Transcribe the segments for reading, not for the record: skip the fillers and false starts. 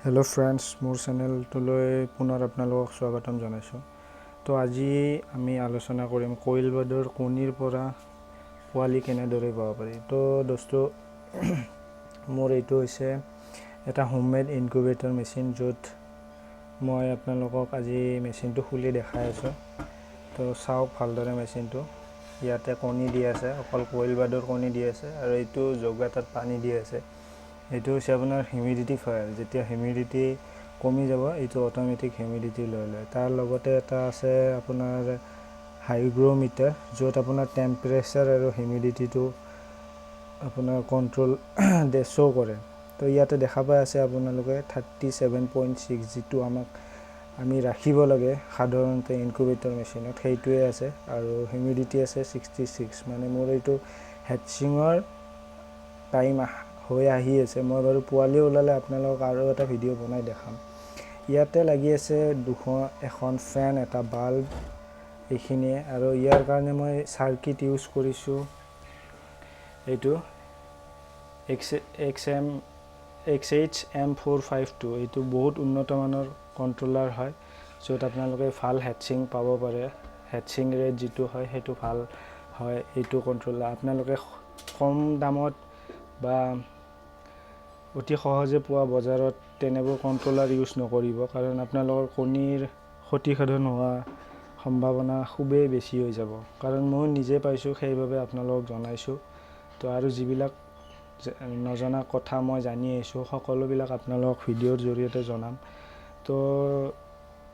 Hello' friends, মোৰ চেনেলটোলৈ পুনৰ আপোনালোকক স্বাগতম জনাইছোঁ। তো আজি আমি আলোচনা কৰিম কইল বাৰ্ডৰ কণীৰ পৰা পোৱালি কেনেদৰে পাব পাৰি। তো দোস্ত, মোৰ এইটো হৈছে এটা হোমমেড ইনকুবেটৰ মেচিন, য'ত মই আপোনালোকক আজি মেচিনটো খুলি দেখাই আছোঁ। তো চাওক ভালদৰে মেচিনটো। ইয়াতে কণী দি আছে, অকল কইল বাৰ্ডৰ কণী দি আছে আৰু এইটো জগ এটাত পানী দি আছে। এইটো হৈছে আপোনাৰ হিউমিডিটি ফায়াৰ। যেতিয়া হিউমিডিটি কমি যাব, এইটো অট'মেটিক হিউমিডিটি লৈ লয়। তাৰ লগতে এটা আছে আপোনাৰ হাইগ্ৰ'মিটাৰ, য'ত আপোনাৰ টেম্পাৰেচাৰ আৰু হিউমিডিটিটো আপোনাৰ কণ্ট্ৰল শ্ব' কৰে। তো ইয়াতে দেখা পাই আছে আপোনালোকে 37.6, যিটো আমি ৰাখিব লাগে সাধাৰণতে ইনকুবেটৰ মেচিনত, সেইটোৱে আছে। আৰু হিউমিডিটি আছে 66। মানে মোৰ এইটো হেটচিঙৰ টাইম হৈ আহি আছে। মই বাৰু পোৱালি ওলালে আপোনালোকক আৰু এটা ভিডিঅ' বনাই দেখাম। ইয়াতে লাগি আছে দুখন, এখন ফেন, এটা বাল্ব, এইখিনিয়ে। আৰু ইয়াৰ কাৰণে মই চাৰ্কিট ইউজ কৰিছোঁ এইটো এক্স এক্স এম XHM 452। এইটো বহুত উন্নত মানৰ কণ্ট্ৰলাৰ হয়, য'ত আপোনালোকে ভাল হেটচিং পাব পাৰে। হেটচিং ৰেট যিটো হয়, সেইটো ভাল হয় এইটো কণ্ট্ৰলাৰ। আপোনালোকে কম দামত বা অতি সহজে পোৱা বজাৰত তেনেবোৰ কণ্ট্ৰলাৰ ইউজ নকৰিব, কাৰণ আপোনালোকৰ কণীৰ ক্ষতিসাধন হোৱা সম্ভাৱনা খুবেই বেছি হৈ যাব। কাৰণ মই নিজে পাইছোঁ, সেইবাবে আপোনালোকক জনাইছোঁ। তো আৰু যিবিলাক নজনা কথা মই জানি আহিছোঁ, সকলোবিলাক আপোনালোকক ভিডিঅ'ৰ জৰিয়তে জনাম। তো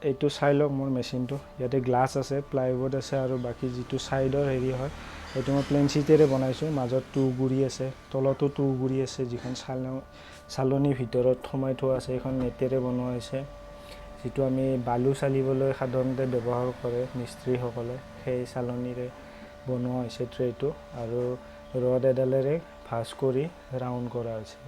এইটো চাই লওক মোৰ মেচিনটো। ইয়াতে গ্লাছ আছে, প্লাইউড আছে আৰু বাকী যিটো ছাইডৰ হেৰি হয়, সেইটো মই প্লেন চিটেৰে বনাইছোঁ। মাজত তুঁহগুৰি আছে, তলতো তুঁহগুৰি আছে। যিখন চালনীৰ ভিতৰত সোমাই থোৱা আছে, সেইখন নেটেৰে বনোৱা হৈছে। যিটো আমি বালু চালিবলৈ সাধাৰণতে ব্যৱহাৰ কৰে মিস্ত্ৰীসকলে, সেই চালনীৰে বনোৱা হৈছে ট্ৰেটো আৰু ৰড এডালেৰে ভাঁজ কৰি ৰাউণ্ড কৰা হৈছে।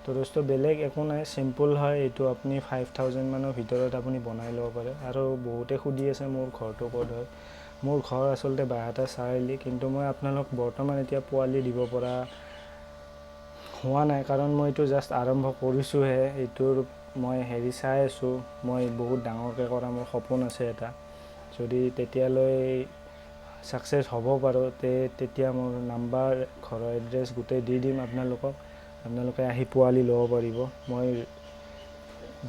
তো দোস্ত, বেলেগ একো নাই, চিম্পল হয় এইটো। আপুনি 5000 মানৰ ভিতৰত আপুনি বনাই ল'ব পাৰে। আৰু বহুতে সুধি আছে মোৰ ঘৰটো ক'ত হয়। মোৰ ঘৰ আচলতে বাইহাটা চাৰিআলি। কিন্তু মই আপোনালোক বৰ্তমান এতিয়া পোৱালি দিব পৰা হোৱা নাই, কাৰণ মই এইটো জাষ্ট আৰম্ভ কৰিছোঁহে। এইটোৰ মই হেৰি চাই আছোঁ। মই বহুত ডাঙৰকৈ কৰা মোৰ সপোন আছে এটা। যদি তেতিয়ালৈ ছাকচেছ হ'ব পাৰোঁ, তেতিয়া মোৰ নাম্বাৰ, ঘৰৰ এড্ৰেছ গোটেই দি দিম আপোনালোকক। আপোনালোকে আহি পোৱালি ল'ব পাৰিব। মই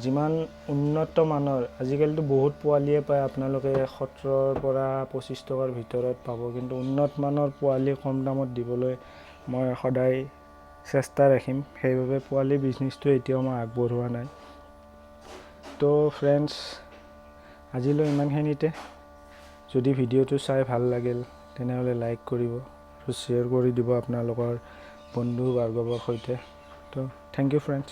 যিমান উন্নত মানৰ, আজিকালিতো বহুত পোৱালিয়ে পায়, আপোনালোকে 17ৰ পৰা 25 টকাৰ ভিতৰত পাব। কিন্তু উন্নত মানৰ পোৱালি কম দামত দিবলৈ মই সদায় চেষ্টা ৰাখিম। সেইবাবে পোৱালি বিজনেছটো এতিয়াও মই আগবঢ়োৱা নাই। তো ফ্ৰেণ্ডছ, আজিলৈ ইমানখিনিতে। যদি ভিডিঅ'টো চাই ভাল লাগিল, তেনেহ'লে লাইক কৰিব আৰু শ্বেয়াৰ কৰি দিব আপোনালোকৰ বন্ধু বান্ধৱৰ সৈতে। তো thank U friends.